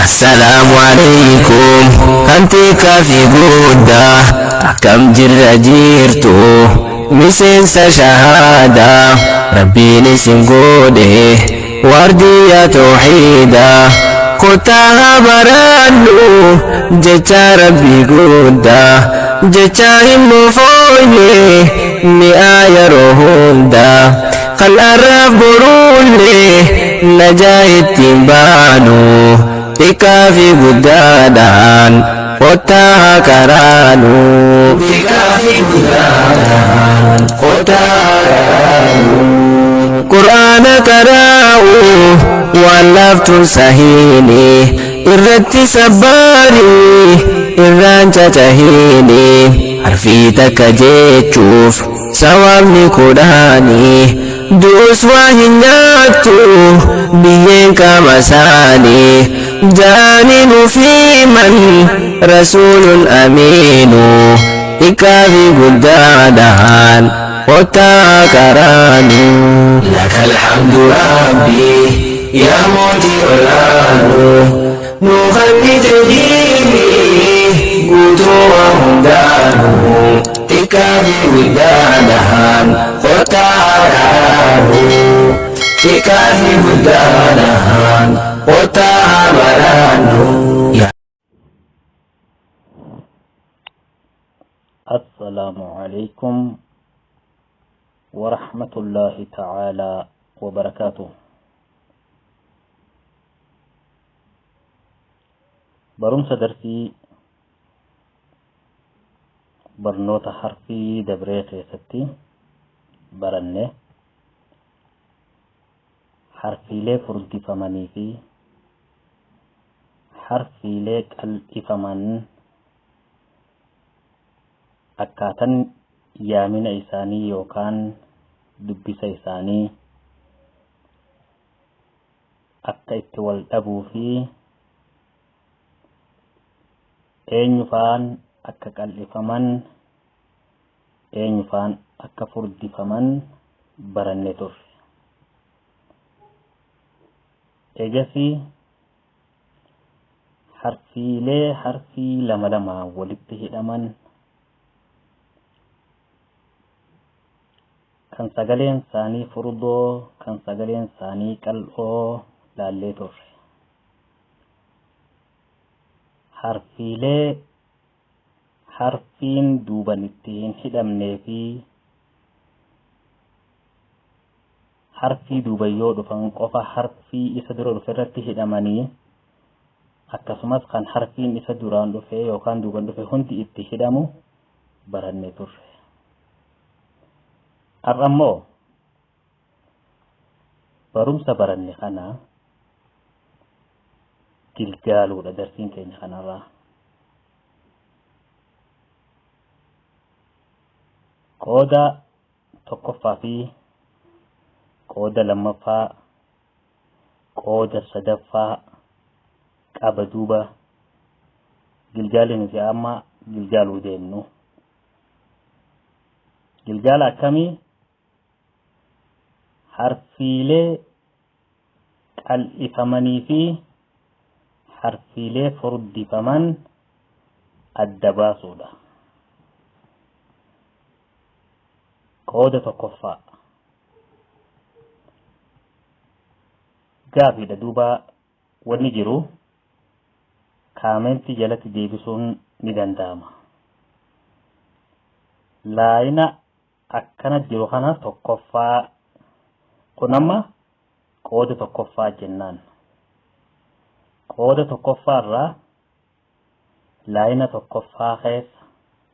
Assalaamu alaikum hantiikaa fi guddaa akkam jirra jirtu miseensa shahaadaa rabbiin isin godhe waardiyyaa tawhiidaa kottaa haa barannu jecha rabbii guddaa jecha hin mofoyne mi'aa yeroo hundaa qal'aarraaf boruullee najaa ittiin baanu xiqqaa fi guddaadhaan kottaa haa karaanu. Xiqqaa fi guddaadhaan kottaa haa karaanu. Qur'aana qaraa'u waan laaftuun sahiini irratti sabbaari irraan cacahiini harfii takka jechuuf sawaabni kudhaanii du'us waa hin nyaattu biyyeen qaama isaanii ja'anii nuuf himan rasuulun amiinu xiqqaa fi guddaadhaan kottaa karaanu. Laka alhamdu rabbi yaa mootii olaanu nuu kennite diinii guutuu waa hundaanu xiqqaa fi guddaadhaan kottaa karaanu. Xiqqaa fi guddaadhaan kottaa baraannu. السلام عليكم ورحمة الله تعالى وبركاته. Barumsa darsii barnoota harfii dabree keessatti baranne harfiilee furdifamanii fi harfiilee qal'ifaman akkaatan yaamina isaanii yookaan dubbisa isaanii akka itti wal dhabuu fi eenyufaan akka qal'ifaman eenyufaan akka furdifaman baranne turre. Egasii harfiilee harfii lama lama walitti hidhaman kan sagaleen isaanii furdoo kan sagaleen isaanii qal'oo laallee turre. Harfiilee harfiin duuban itti hin hidhamnee fi harfii duuban yoo dhufan qofa harfii isa dura dhufe irratti hidhamanii akkasumas kan harfiin isa duraan dhufe yookaan duuban dhufe hundi itti hidhamu baranne turre. Har'a immoo barumsa baranne kana gilgaaluudha darsiin keenya kanarraa. Qooda tokkoffaa fi qooda lammaffaa qooda sadaffaa qaba duuba gilgaalli nuti amma gilgaaluu deemnu. Gilgaala akkamii? Harfiilee qal'ifamanii fi harfiilee furdifaman adda baasuudha. Qooda tokkoffaa. Gaafiidha duuba wanni jiru kaamentii jalatti deebisuun ni danda'ama. Laayina akkana jiru kana tokkoffaa kun amma qooda tokkoffaa jennaan. Qooda tokkoffaa irraa laayina tokkoffaa keessa,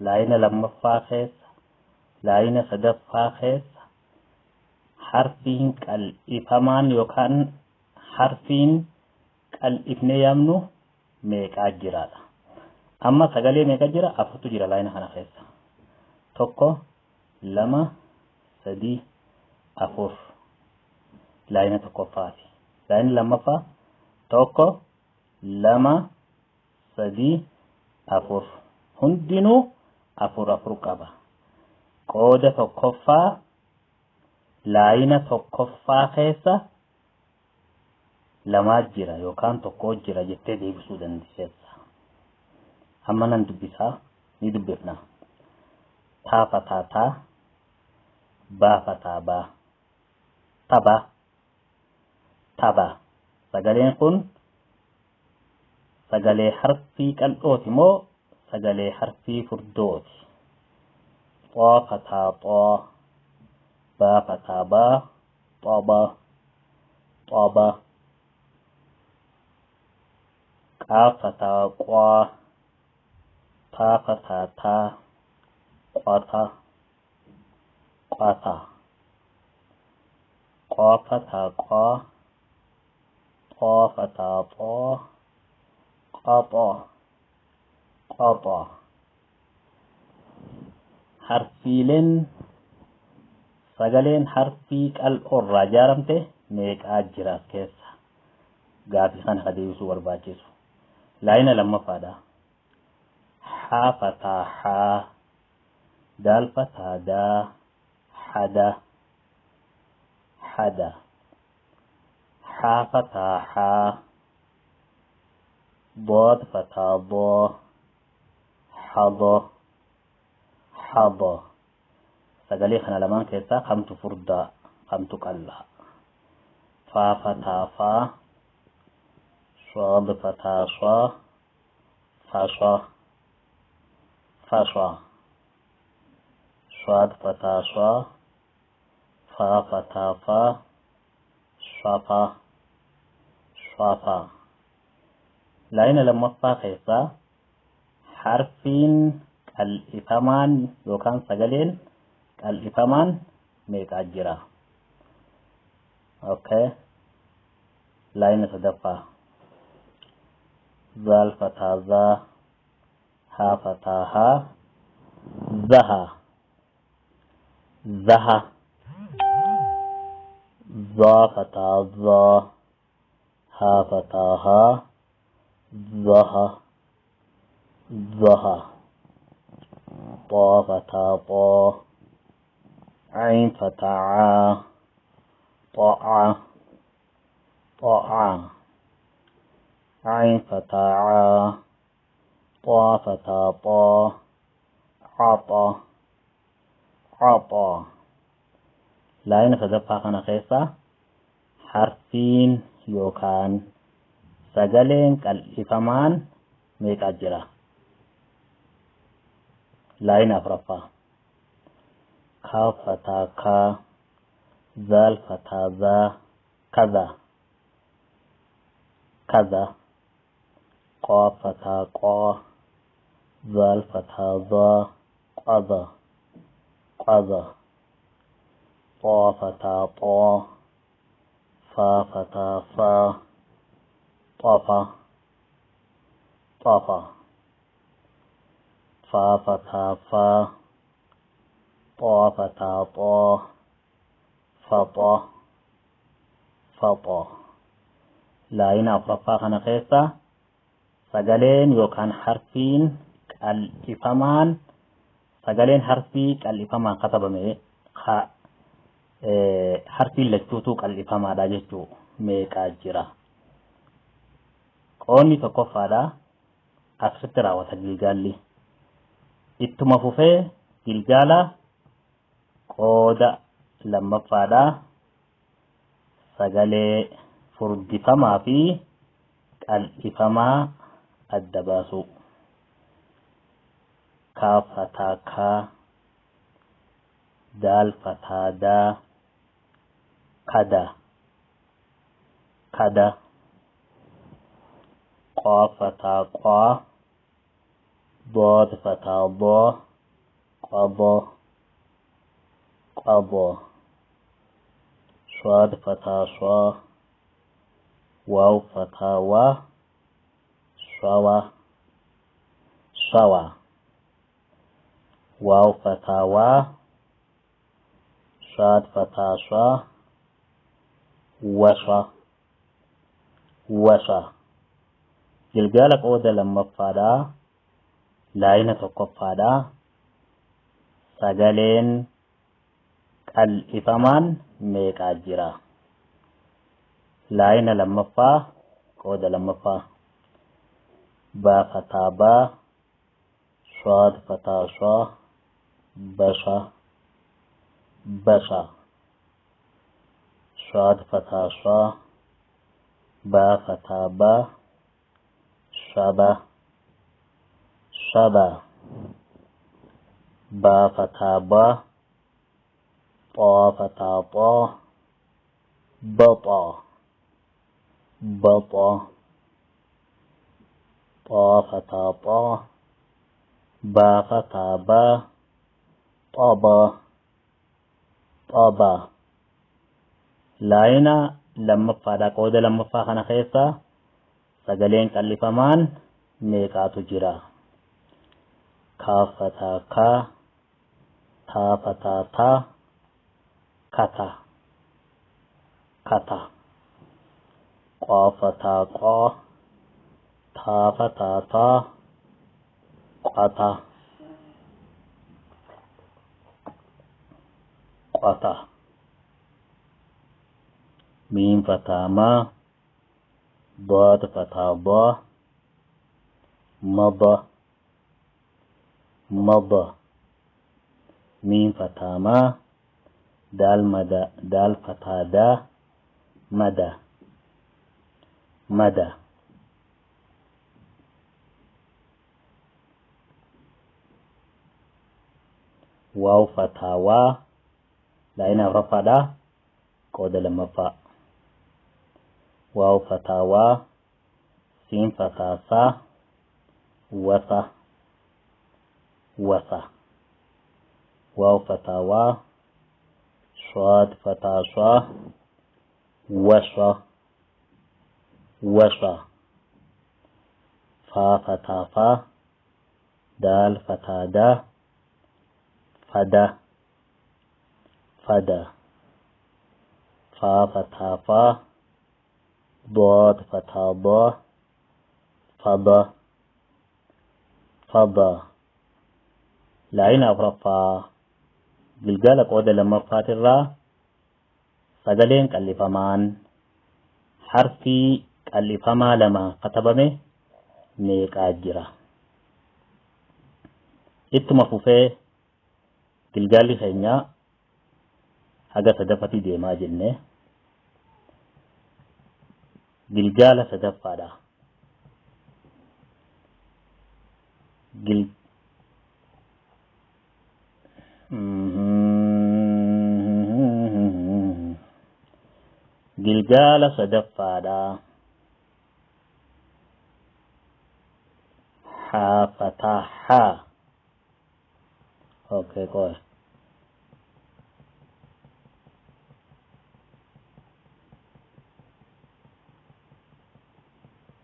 laayina lammaffaa keessa, laayina sadaffaa keessa harfiin qal'ifamaan yookaan harfiin qal'ifnee yaamnu meeqaa jiraadha. Amma sagalee meeqa jira? Afurtu jira laayina kana keessa. Tokko, lama, sadii, afur. Laayina tokkoffaati. Laayinni lammaffaa tokko, lama, sadii, afur. Hundinuu afur afur qaba. Qooda tokkoffaa laayina tokkoffaa keessa Lamaa jira yookaan tokko jira jettee deebisuu dandeessa. Amma nan dubbisaa, ni dubbifna. Taa fataa taa, baa fataa baa, taba, taba. Sagaleen kun sagalee harfii qal'ooti moo sagalee harfii furdooti? Xoo fataa xoo, baa fataa baa, xoba, xoba. Qaaf fataa qaa, taa fataa taa, qota, qota. Qoo fataa qoo, xoo fataa xoo, qoxo, qoxo. Harfiileen sagaleen harfii qal'oorraa ijaaramte meeqaa jira as keessa? Gaafii kana ka deebisuu barbaachisu. Laayina lammaffaadha. Haa fataa haa, daal fataa daa, hada, hada. Haa fataa haa, ضاد fataa ضaa, hada, hada. Sagalee kana lamaan keessaa kamtu furdaa, kamtu qal'aa? Faa fataa faa, صاد fataa saa, fasha, fasha. صاد fataa saa, faa fataa faa, safa, safa. Laayina lammaffaa keessaa harfiin qal'ifamaan yookaan sagaleen qal'ifamaan meeqaa jira? Okay. Laayina sadaffaa. Zaal fataa zaa, haa fataa haa, zaha, zaha. Zaa fataa zaa, haa fataa haa, zaha, zaha. Xaa fataa xaa, cayn fataa caa, xaca, xaca. Cayn fataa caa, xaa fataa xaa, caxa, caxa. Laayina sadaffaa kana keessa harfiin yookaan sagaleen qal'ifamaan meeqaa jira? Laayina afuraffaa. Kaaf fataa kaa, zaal fataa zaa, kaza, kaza. Qaaf fataa qaa, zaal fataa zaa, qaza, qaza. Xaa fataa xaa, faa fataa faa, xafa, xafa. Faa fataa faa, xaa fataa xaa, faxa, faxa. Laayina afuraffaa kana keessa sagaleen yookaan harfiin qal'ifamaan, sagaleen harfii qal'ifamaan katabame harfiin lachuutuu qal'ifamaadha jechuu meeqaa jira? Qoonni tokkoffaadha. Asitti raawwata gilgaalli. Ittuma fufee gilgaala qooda lammaffaadha. Sagalee furdifamaa fi qal'ifamaa adda baasuu. Kaaf fataa kaa, daal fataa daa, kada, kada. Qaaf fataa qaa, ضاد fataa ضaa, qada, qada. صاد fataa saa, waaw fataa waa, sawa, sawa. Waaw fataa waa, صاد fataa saa, wasa, wasa. Gilgaala qooda lammaffaadhaa, laayina tokkoffaadhaa, sagaleen qal'ifamaan meeqaa jira? Laayina lammaffaa qooda lammaffaa. Baa fataa baa, shaad fataa shaa, basha, basha. Shaad fataa shaa, baa fataa baa, shaba, shaba. Baa fataa baa, xaa fataa xaa, baxa, baxa. Xaa fataa xaa, baa fataa baa, xaba, xaba. Laayina lammaffaadha. Qooda lammaffaa kana keessa sagaleen qallifamaan meeqaatu jira? Kaaf fataa kaa, taa fataa taa, kata, kata. Qaaf fataa qaa, taa fataa taa, qata, qata. Miim fataa maa, daad fataa daa, mada, mada. Miim fataa maa, daal mada, daal fataa daa, mada, mada. Waaw fataa waa, laayina afuraffaadha. Qooda lammaffaa. Waaw fataa waa, siin fataa saa, wasa, wasa. Waaw fataa waa, shaad fataa shaa, washa, washa. Faa fataa faa, daal fataa daa, fada, fada. Faa fataa faa, daad fataa daa, fada, fada. Laayina afuraffaa gilgaala qooda lammaffaatirraa sagaleen qallifamaan harfii qallifamaa lama katabame meeqaa jira? Ittuma fufee gilgaalli keenya haga sadaffatti deemaa jenne. Gilgaala sadaffaadha. Gilgaala sadaffaadha. Haa fataa haa. Okay, qoy.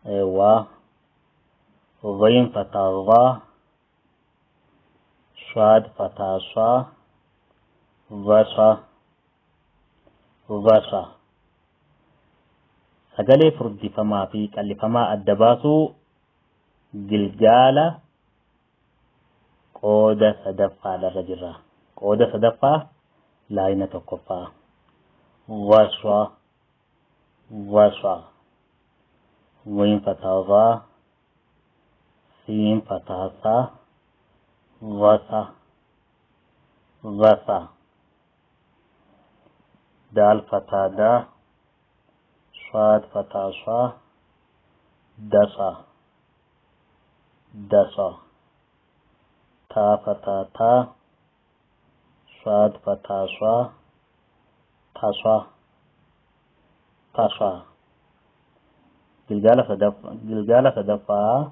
Ewa. Ghayn fataa ghaa. Shaad fataa shaa. Vasha, vasha. Sagalee furdifamaa fi qallifamaa adda baasuu gilgaala qooda sadaffaadha jirra. Qooda sadaffaa laayina tokkoffaa. Vasha, vasha. Ghayn fataa ghaa, siin fataa saa, vasa, vasa. Daal fataa daa, shaad fataa shaa, dasa, dasa. Taa fataa taa, shaad fataa shaa, tasha, tasha. Gilgaala sadaffaa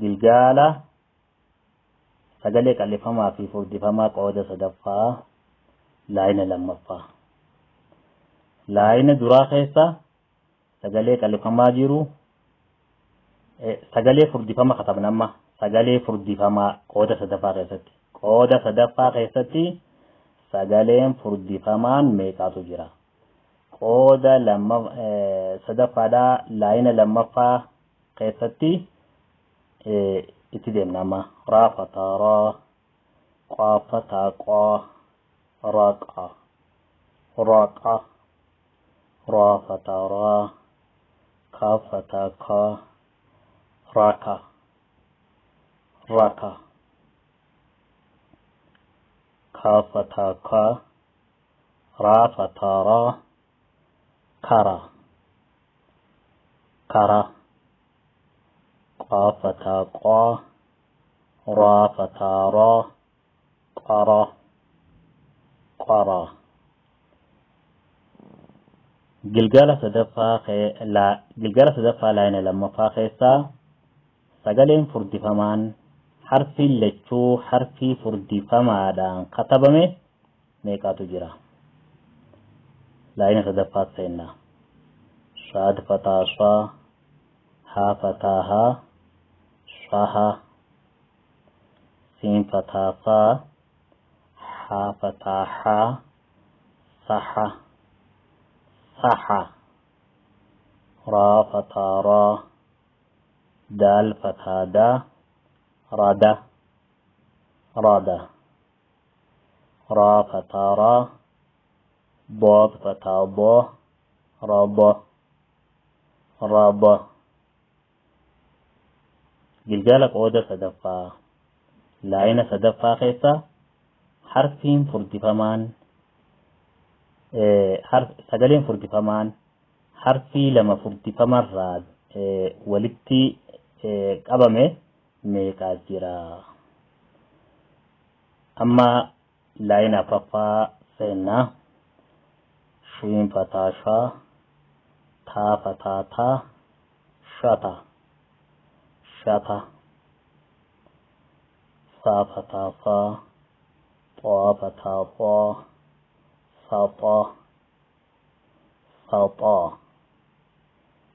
gilgaala sagalee qallifamaa fi furdifamaa qooda sadaffaa laayina lammaffaa. Laayina duraa keessa sagalee qallifamaa jiru sagalee furdifama katabna amma sagalee furdifamaa qooda sadaffaa keessatti. Qooda sadaffaa keessatti sagaleen furdifamaan meeqaatu jira? Qooda sadaffaadhaa laayina lammaffaa keessatti itti deemna amma. Raa fataa raa, qaa fataa qaa, raqa, raqa. Raa fataa raa, kaaf fataa kaa, raka, raka. Kaaf fataa kaa, raa fataa raa, kara, kara. Qaaf fataa qaa, raa fataa raa, qara, qara. Gilgaala sadaffaa gilgaala sadaffaa laayina lammaffaa keessaa sagaleen furdifamaan harfiin lachuu harfii furdifamaadhaan katabame meeqatu jira? Laayina sadaffaa seenna. Shaad fataa shaa, haa fataa haa, shaha, siin fataa saa, haa fataa haa, saha, saha. Raa fataa raa, daal fataa daa, rada, rada. Raa fataa raa, ضاد fataa ضا, rada, rada. Gilgaala qooda sadaffaa laayina sadaffaa keessa harfiin furdifamaan sagaleen furdifamaan harfii lama furdifamarraa walitti qabame meeqaa jira? Amma laayina afuraffaa seennaa. Shiin fataa shaa, taa fataa taa, shata, shata. Saa fataa saa, xaa fataa xaa, saxaa, saxaa.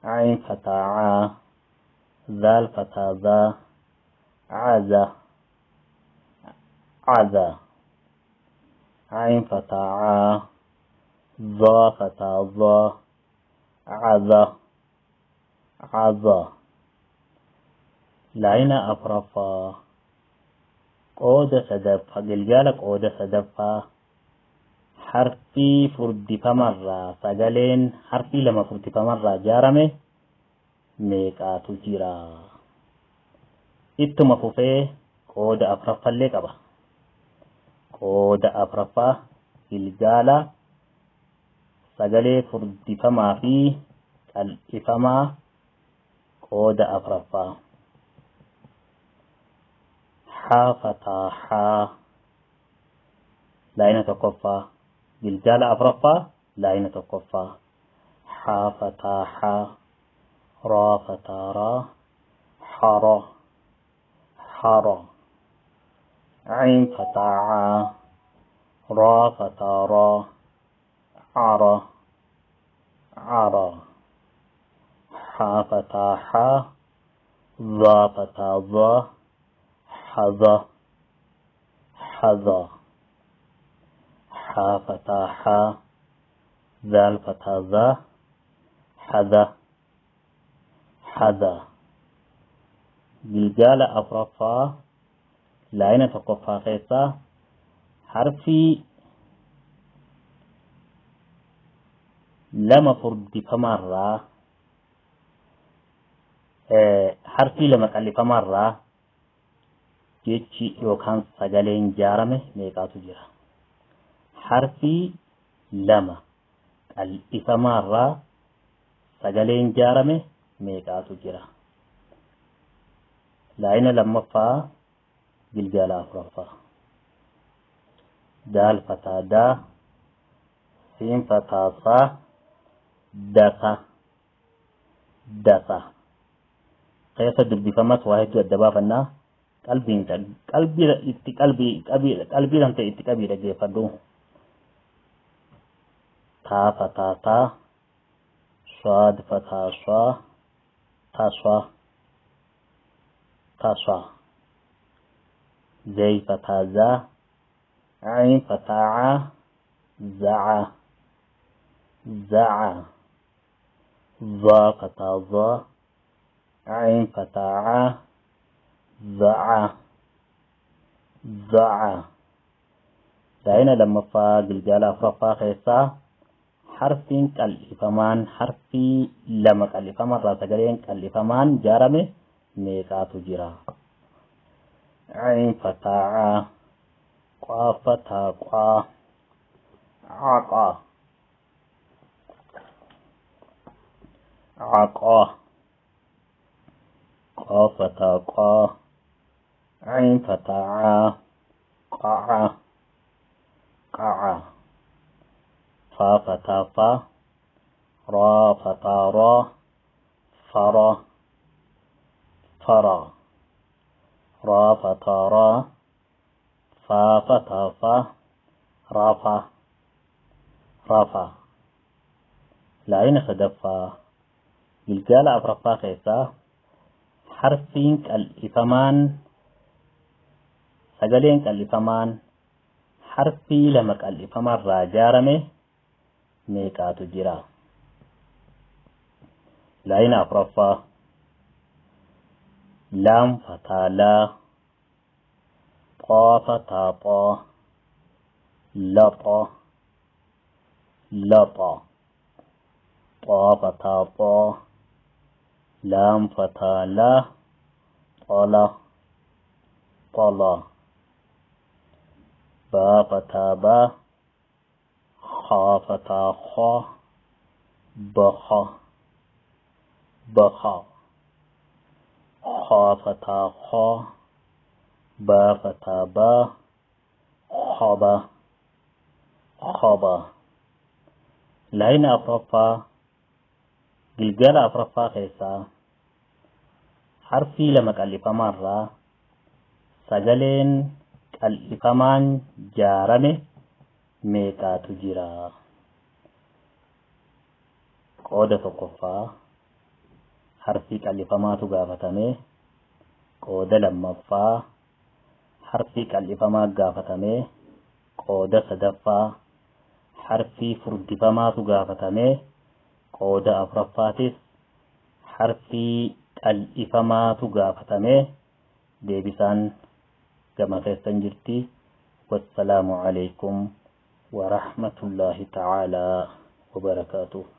Cayn fataa caa, zaal fataa zaa, caza, caza. Cayn fataa caa, ظا fataa ظا, caza, caza. Laayina afuraffaa qooda sadaffaa gilgaala qooda sadaffaa harfii furdifamarraa sagaleen harfii lama furdifamarraa ijaarame meeqaatu jira? Ittuma fufee qooda afuraffallee qaba. Qooda afuraffaa gilgaala sagalee furdifamaa fi qal'ifamaa qooda afuraffaa. Haa fataa haa, laayina tokkoffaa gilgaala afuraffaa laayina tokkoffaa. Haa fataa haa, raa fataa raa, hara, hara. Cayn fataa caa, raa fataa raa, cara, cara. Haa fataa haa, ظaa fataa ظaa, حظا, حظا. حا fataa haa, zaal fataa zaa, حذا, حذا. Gilgaala afuraffaa laayina tokkoffaa keessaa harfii lama furdifamarraa harfii lama qal'ifamarraa jechi yookaan sagaleen ijaarame meeqaatu jira? Harfii lama qal'ifamaarraa sagaleen ijaarame meeqaatu jira? Laayina lammaffaa gilgaala afuraffaa. Daal fataa daa, siin fataa saa, dasa, dasa. Keessa dubbifamas waa hedduu adda baafannaa. Qalbiin qalbii itti qalbii qalbii lamte itti qabii dhaggeeffadhu. Taa fataa taa, shaad fataa shaa, tasha, tasha. Zay fataa zaa, cayn fataa caa, zaca, zaca. Zaa fataa zaa, cayn fataa caa, zaca, zaca. Laayina lammaffaa gilgaala afuraffaa keessaa Harfiin qal'ifamaan harfii lama qal'ifamarraa sagaleen qal'ifamaan jaarame meeqaatu jira? Ciin fataa caa, qaaf fataa qaa, caqaa, caqaa, qaaf fataa qaa, ciin fataa caa, qaca, qaca. Faa fataa faa, raa fataa raa, fara, fara. Raa fataa raa, faa fataa faa, rafa, rafa. Laayina sadaffaa gilgaala afuraffaa keessaa harfiin qal'ifamaan sagaleen qal'ifamaan harfii lama qal'ifamarraa jaarame meeqaatu jira? Laayina afuraffaa laam fataa laa, xaa fataa xaa, laxa, laxa. Xaa fataa xaa, laam fataa laa, xala, xala. Baa fataa baa, خا فتا خا، بخا، بخا. خا فتا خا، با فتا با، خبا، خبا. Laayina afuraffaa gilgaala afuraffaa keessaa harfii lama qal'ifamaarraa sagaleen qal'ifamaan jaarame meeqaatu jira? Qooda tokkoffaa harfii qal'ifamaatu gaafatame. Qooda lammaffaa harfii qal'ifamaa gaafatame. Qooda sadaffaa harfii furdifamaatu gaafatame. Qooda afuraffaatis harfii qal'ifamaatu gaafatame. Deebisaan gama keessan jirti. Wassalaamu alaykum ورحمة الله تعالى وبركاته.